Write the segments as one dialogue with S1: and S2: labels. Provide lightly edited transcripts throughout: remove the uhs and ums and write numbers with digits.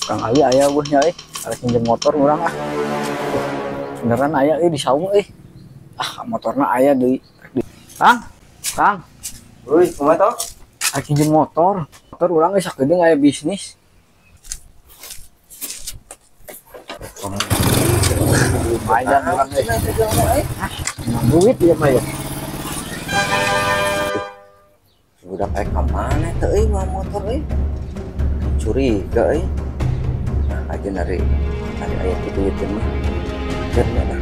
S1: Kang Ali aya eueuh nya euy, arek minjem motor urang ah. Beneran aya euy di saung euy. Ah, motorna aya deui. Kang, Kang.
S2: Euy, kumaha toh?
S1: Arek minjem motor. Motor urang euy sakedeung aya bisnis. Lumayan urang euy. Menang duit ieu mah ya.
S2: Budak aya ka mana teh euy mawa motor euy? Curiga euy. Nah, aja dari aya duitin mah. Bener lah.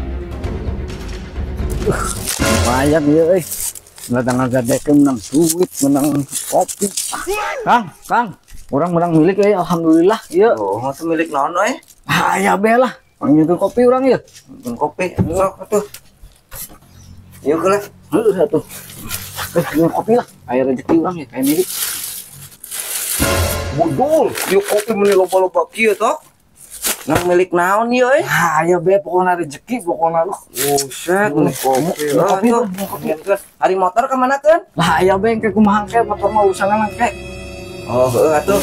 S1: Lumayan ieu euy. Datang ngagadekeun menang duit, menang kopi. Kang, Kang, urang menang milik euy, alhamdulillah ieu.
S2: Oh, mah milik naon euy?
S1: Ah, aya be lah. Panggilkeun kopi urang ieu.
S2: Panggilkeun kopi. Sok atuh. Ieu geus.
S1: Heuh atuh. Minum kopi lah, air rezeki urang ya, kayak milik.
S2: Bodol, ieu kopi meuni loba-loba kieu toh. Nang milik naon ieu euy?
S1: Ah, aya be pokona rezeki, pokona lu.
S2: Buset, kopi.
S1: Kopi kopi.
S2: Hari motor ka mana keun?
S1: Lah aya be engke kumaha engke motor mah urusanan engke.
S2: Oh, heuh atuh.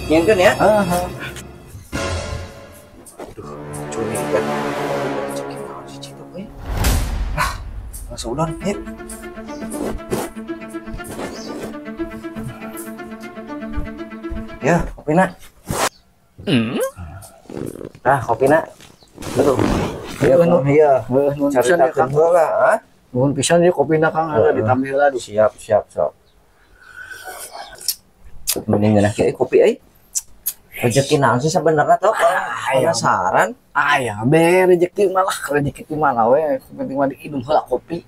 S2: Nyieunkeun ya?
S1: Heeh.
S2: Aduh, curiga. Rezeki naon sih citu euy? Lah, langsung udon, yuk. Ya, kopi nak. Nah, kopi nak. Betul. Iya, iya.
S1: Nuhun pisan ya, Kang. Nuhun pisan ya kopi nak, Kang. Ada ditambah lah.
S2: Siap, siap, sok. Mending ngeunah kieu kopi euy. Rezeki naon sih sebenarnya toh? Penasaran.
S1: Aya be rezeki malah rezeki ti mana we. Penting mah diinum heula kopi.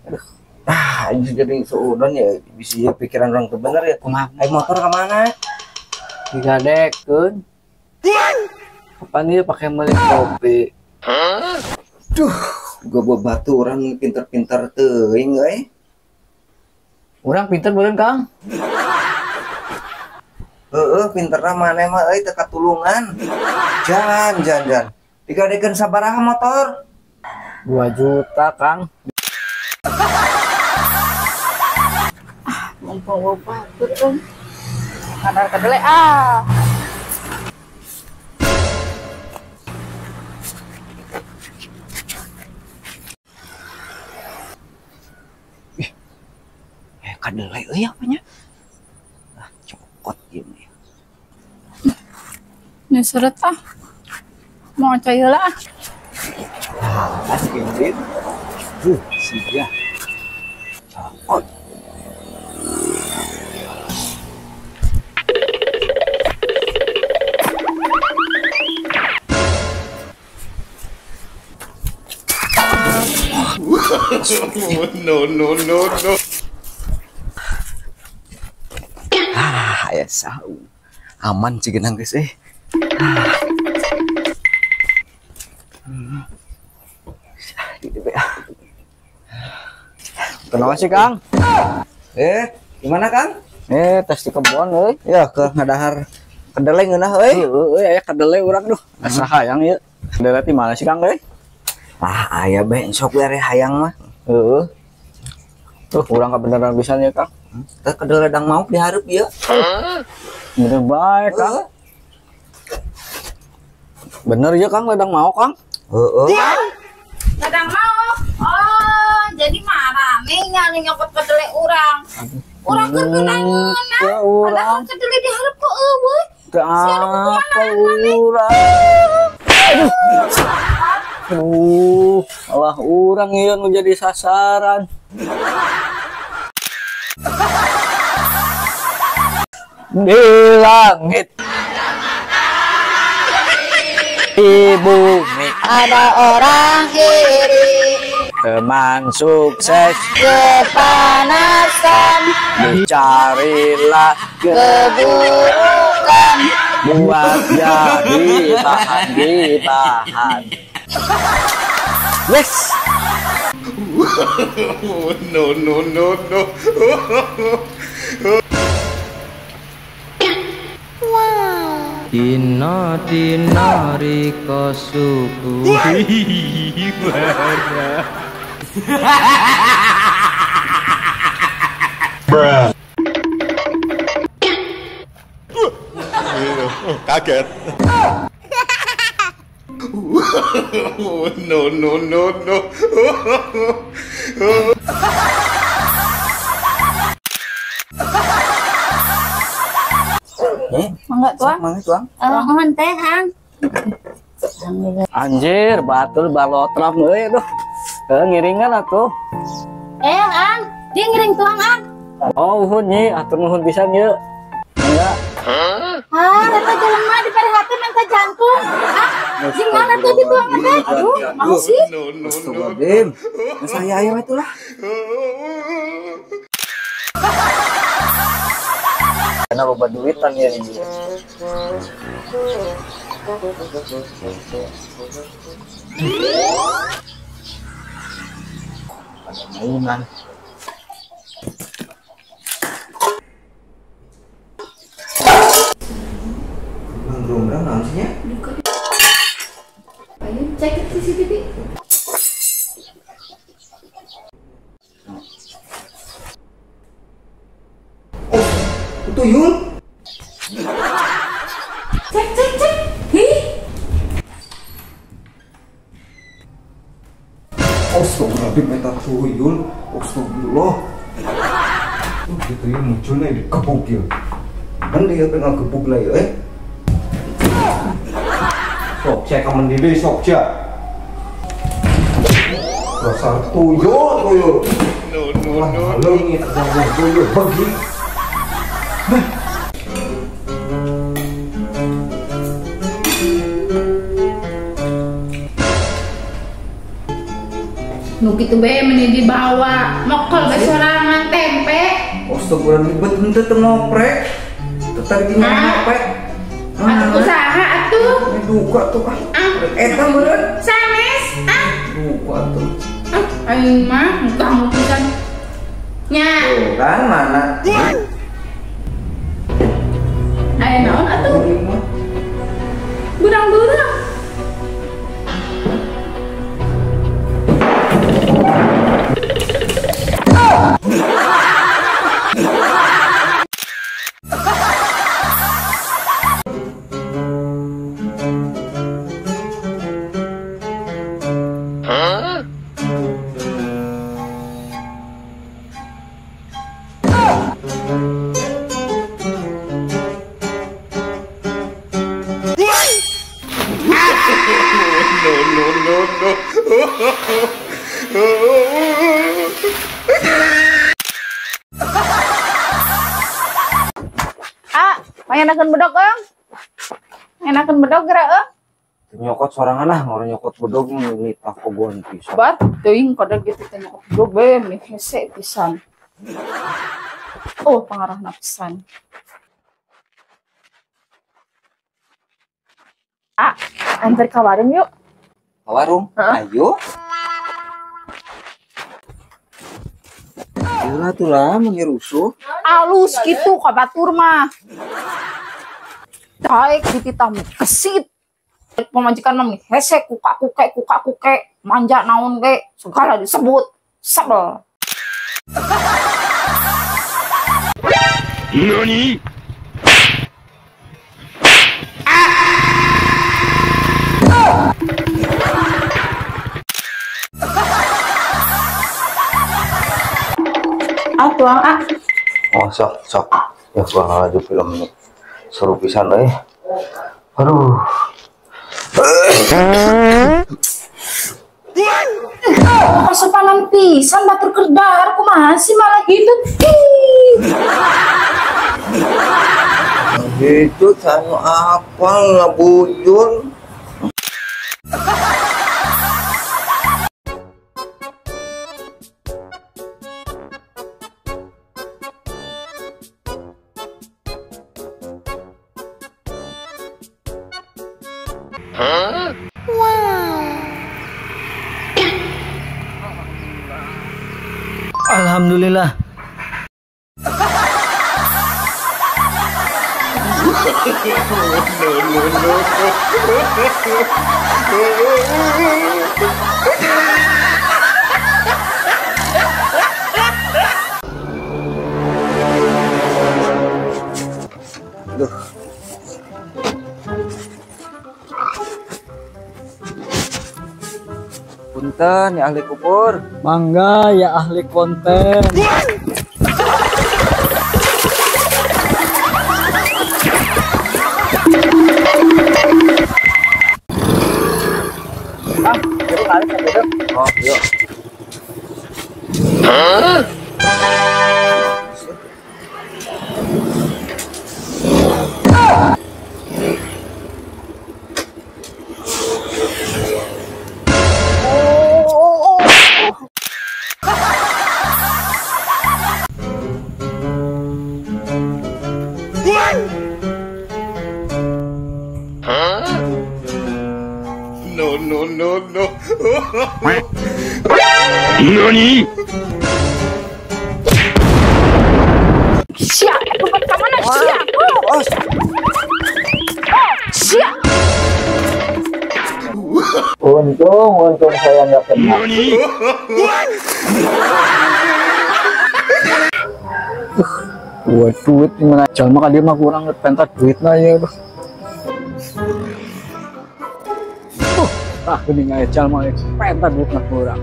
S1: Aduh.
S2: Ah, ini jadi suudon ya, bisa pikiran orang tuh bener ya.
S1: Kumaha?
S2: Ayo motor ke mana?
S1: Digadekeun. Kapan dia pakai meuli kopi?
S2: Duh, gua bawa batu orang pinter-pinter teuing euy.
S1: Urang pinter beureun, Kang.
S2: Heeh, pinterna maneh mah euy teu katulungan. Jan, jan, jan. Digadekeun sabaraha motor?
S1: 2 juta, Kang.
S3: Ah, mumpung batur euy. Kadar kedelai ah.
S2: Ih. Kedelai euy apanya? Ah, cokot ieu mah.
S3: Nyeseret ah. Mau coy heula ah.
S2: Ah, asik. Sia. Cokot.
S4: No, no, no, no.
S2: Ah, ya sau. Aman sih genang guys eh.
S1: Kenapa sih, Kang?
S2: Gimana, Kang?
S1: Tes di kebon euy.
S2: Ya, ke ngadahar kedelai ngeunah euy.
S1: Heueuh euy, aya kedelai urang duh. Asa hayang ieu. Kedelai ti mana sih, Kang euy?
S2: Ah, aya be sok we hayang mah.
S1: Heeh. Tuh urang kabeneran pisan ya, Kang.
S2: Teh kedelai ladang mauk dihareup ieu.
S1: Bener bae, Kang. Bener ya, Kang, ladang mauk, Kang?
S2: Heeh.
S3: Ladang mauk. Oh, jadi marane nya nu nyokot kedelai urang. Urang keur keunangeunah. Padahal kedelai dihareup kok eueuh.
S1: Teu apa urang. Aduh, malah urang ieu nu jadi sasaran. Di langit, di bumi
S3: ada orang iri,
S1: teman sukses
S3: kepanasan,
S1: dicarilah
S3: keburukan
S1: buat jadi bahan gibahan. Yes.
S4: No, no, no, no.
S3: Wow.
S5: Dina dina rika suku.
S4: Bruh. Kaget. No no no no.
S3: Mangga tuang.
S2: Mangga tuang.
S3: Mohon teh, Kang.
S1: Anjir, batul balotrap euy aduh. Ngiringan atuh.
S3: Ang, dia ngiring tuang, Ang.
S1: Oh, uhun nyi, atur nuhun pisan ye. Mangga.
S3: Ah, eta jelema diperhatin minta jantung. Ah, di mana tuh dituang teh? Aduh, mau sih.
S2: Astagfirullahaladzim. Saya ayo itulah.
S1: Karena loba duitan ya ini. Ada mainan.
S2: Gerombrang naon sih nya?
S3: Ayo cek CCTV.
S2: Oh, tuyul.
S3: Cek cek cek. Hi.
S2: Astagfirullahaladzim, eta tuyul. Astagfirullah. Oh, tuyul munculnya digebuk ya. Kan dia pengen gebuk lah ya, Sok cek kamu diri sok cek. Dasar tuyul tuyul.
S4: No no no.
S2: Lo ini terganggu tuyul bagi.
S3: Nu kitu bae meni dibawa mokol bae sorangan tempe.
S2: Astagfirullah ribet henteu teu ngoprek. Teu tadi ngoprek.
S3: Atuh usaha atuh.
S2: Duka tuh ah. Eta meureun
S3: sanes ah.
S2: Duka tuh.
S3: Ah, aing mah ganggu pisan. Nya.
S2: Tuh kan mana?
S3: Aya naon atuh? Burang-burang.
S4: No no no no.
S3: Ah, enakan bedog, Eng. Enakan bedog geura, Eng.
S2: Nyokot sorangan lah, orang nyokot bedog nitah kogon pisan.
S3: Bar teuing kada kitu teh nyokot bedog bae meni hese pisan. Oh, pangarahna pisan. Ah, antar ke warung yuk.
S2: Ke warung? Ayo. Ayolah tuh lah, mengirusuh.
S3: Alus gitu, ka batur mah. Daek dititah kesit. Pemajikan mah hese kuka kuke kuka kuke manja naon ge segala disebut sebel.
S4: Nani?
S3: Ah, tuang ah.
S2: Oh, sok sok. Ya gua ngalaju film ini. Seru pisan euy. Aduh.
S3: Kesopanan pisan batur keur dahar kumaha sih malah gitu.
S2: Itu sanu apal lah bujur.
S4: Huh?
S3: Wow.
S5: Alhamdulillah.
S4: No no no no.
S2: Duh. Punten ya ahli kubur.
S1: Mangga ya ahli konten. Ah, yuk tarik ke.
S2: Oh, yuk.
S4: Hah? No, no, no, no. Nani?
S3: Sia, lompat ke mana sia? Oh. Sia.
S1: Untung saya nggak kena. Buat duit gimana? Jalma ka dia mah kurang pentat duit na ya. Ah, geuning aya jalma pentat duit na kurang.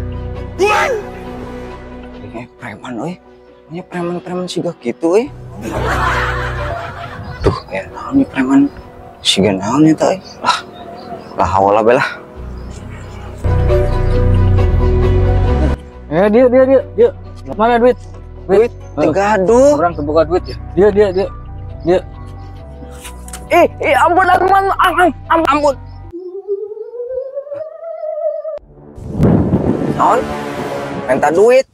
S2: Preman euy. Nya preman-preman siga kitu euy. Tuh, aya naon nih preman siga naon eta euy. Lah, lah hawa lah.
S1: Dia. Mana duit?
S2: Duit tiga aduh.
S1: Orang terbuka duit ya. Dia.
S2: Ampun, ampun. Non, minta duit.